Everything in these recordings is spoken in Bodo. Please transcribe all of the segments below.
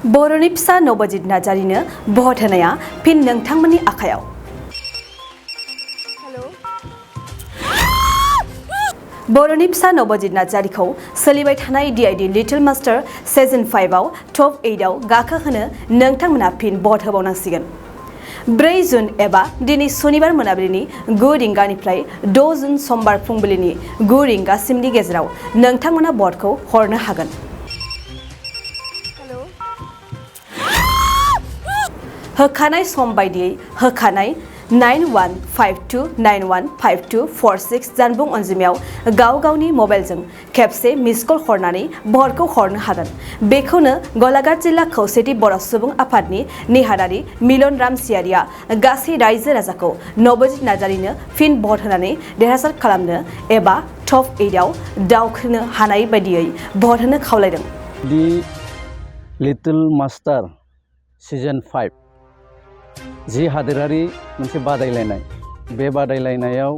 बर'नि फिसा नबजित नार्जारिनो भट होनाया फिन नोंथांमोननि आखायाव। बर'नि फिसा नबजित नार्जारिखौ सोलिबाय थानाय DID लिटिल मास्टार सिजन 5 आव टप 8 आव गाखोहोनो नोंथांमोना फिन भट होबावनांसिगोन। 4 जुन एबा दिनै सनिबार मोनाबिलिनि 9 रिंगानिफ्राय 6 जुन समबार फुंबिलिनि 9 रिंगासिमनि गेजेराव नोंथांमोना भटखौ हरनो हागोन। होखानाय सम बायदियै होखानाय 9152915246 जानबुं अनजिमायाव गाव गावनि मबाइलजों खेबसे मिस कल हरनानै भटखौ हरनो हागोन। बेखौनो गलाघाट जिल्ला खौसेथि बर' सुबुं आफादनि नेहाथारि मिलन रामसियारिया गासै रायजो राजाखौ नबजित नार्जारिनो फिन भट होनानै देरहासार खालामनो एबा टप 8 आव दावखोनो हानाय बायदियै भट होनो खावलायदों। दि लिटिल मास्टार सिजन 5 जि हादोरारि मोनसे बादायलायनाय, बे बादायलायनायाव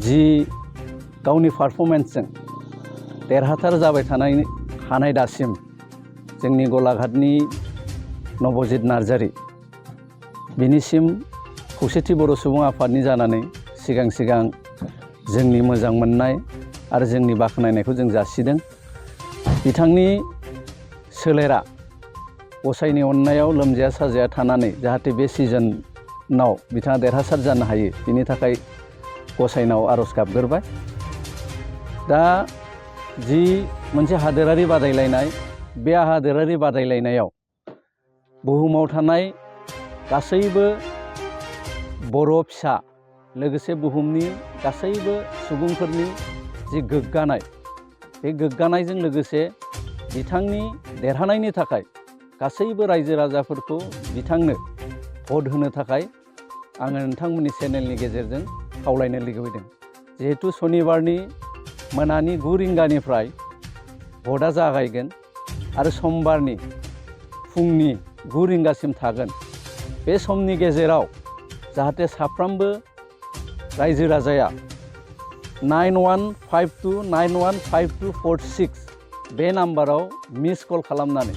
जि गावनि पारफरमेन्सजों देरहासार जाबाय हानाय दासिम जोंनि गलाघाटनि नबजित नार्जारि बिनिसिम खौसेथि बर' सुबुं आफादनि जानानै सिगां सिगां जोंनि मोजां मोननाय आरो जोंनि बाख्नायनायखौ जों जासिदों। बिथांनि सोलेरा गसाइनि अननायाव लोमजाया साजाया थानानै जाहाथे बे सिजनाव बिथाङा देरहासार जानो हायो, बिनि थाखाय गसाइनाव आरज गाबग्रोबाय। दा जि मोनसे हादोरारि बादायलायनाय, बे हादोरारि बादायलायनायाव बुहुमाव थानाय गासैबो बर' फिसा लोगोसे बुहुमनि गासैबो सुबुंफोरनि जि गोग्गानाय, बे गोग्गानायजों लोगोसे बिथांनि देरहानायनि थाखाय गासैबो रायजो राजाफोरखौ बिथांनो भट होनो थाखाय आङो नोंथांमोननि चेनेलनि गेजेरजों खावलायनो लुबैदों। जिहेतु सनिबारनि मोनानि 9 रिंगानिफ्राय भटआ जागायगोन आरो समबारनि फुंनि 9 रिंगासिम थागोन। बे समनि गेजेराव जाहाथे साफ्रोमबो रायजो राजाया 9152915246 बे नाम्बाराव मिस कल खालामनानै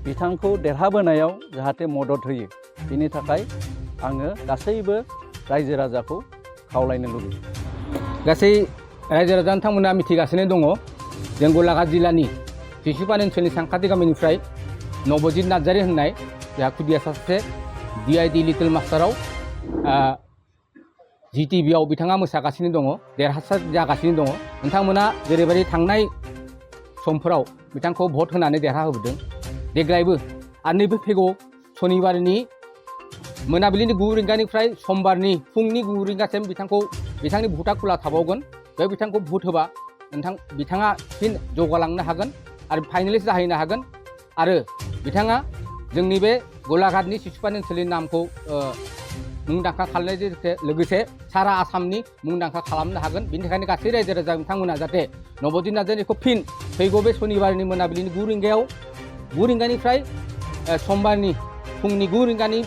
बिथांखौ देरहाबोनायाव जाहाथे मदद होयो, बिनि थाखाय आङो गासैबो रायजो राजाखौ खावलायनो लुबैयो। गासै रायजो राजा नोंथांमोना मिथिगासिनो दङ, जों गलाघाट जिल्लानि जिसुपान ओनसोलनि सानखाथि गामिनिफ्राय नबजित नार्जारि होननाय जोंहा खुदिया सासे DID लिटिल मास्टाराव GTVआव बिथाङा मोसागासिनो दङ, देरहासार जागासिनो दङ। नोंथांमोना जेरैबायदि थांनाय समफोराव बिथांखौ भट होनानै देरहाहोबोदों, देग्लायबो आरो नैबे फैगौ सनिबारनि मोनाबिलिनि 9 रिंगानिफ्राय समबारनि फुंनि 9 रिंगासिम बिथांनि भटआ खुला थाबावगोन। बे बिथांखौ भट होबा बिथाङा फिन जौगालांनो हागोन आरो फाइनालिस्ट जाहैनो हागोन आरो बिथाङा जोंनि बे गलाघाटनि जिसुपान ओनसोलनि नामखौ मुंदांखा खालामनायजों लोगोसे सारा आसामनि मुंदांखा खालामनो हागोन। बेनि थाखायनो गासै रायजो राजा बिथांमोना जाहाथे नबजित नार्जारिखौ फिन फैगौ बे सनिबारनि मोनाबिलिनि 9 रिंगायाव 9 रिंगानिफ्राय समबारनि फुंनि 9 रिंगानि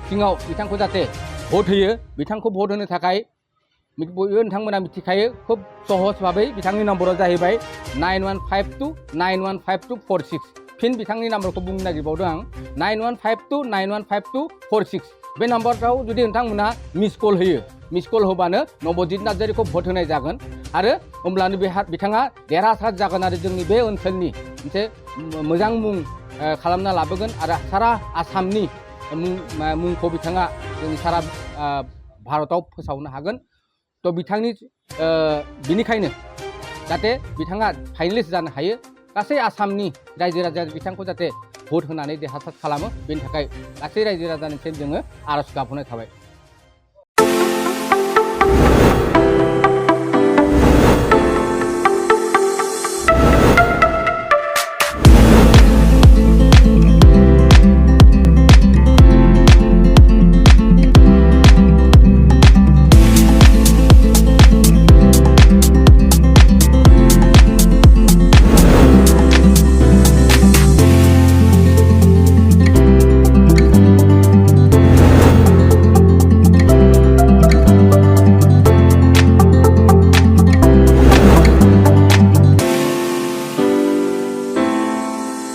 सिङाव बिथांखौ जाहाथे भट होयो। बिथांखौ भट होनो थाखाय बयबो नोंथांमोना मिथिखायो, खुब सहज भाबै बिथांनि नम्बरा जाहैबाय 9152915246। फिन बिथांनि नाम्बारखौ बुंनो नागिरबावदों आं, 9152915246। बे नाम्बाराव जुदि नोंथांमोना मिस कल होयो, मिस कल होबानो नबजित नार्जारिखौ भट होनाय जागोन आरो होमब्लानो बिथाङा देरहासार जागोन आरो जोंनि बे ओनसोलनि मोनसे मोजां मुं खालामना लाबोगोन आरो सारा आसामनि मुंखौ बिथाङा जोंनि सारा भारताव फोसावनो हागोन। थ' बिनिखायनो जाहाथे बिथाङा फाइनालिस्ट जानो हायो, गासै आसामनि रायजो राजा बिथांखौ जाहाथे भट होनानै देरहासार खालामो, बेनि थाखाय गासै रायजो राजानिसिम जोङो आरज गाबहरनाय थाबाय।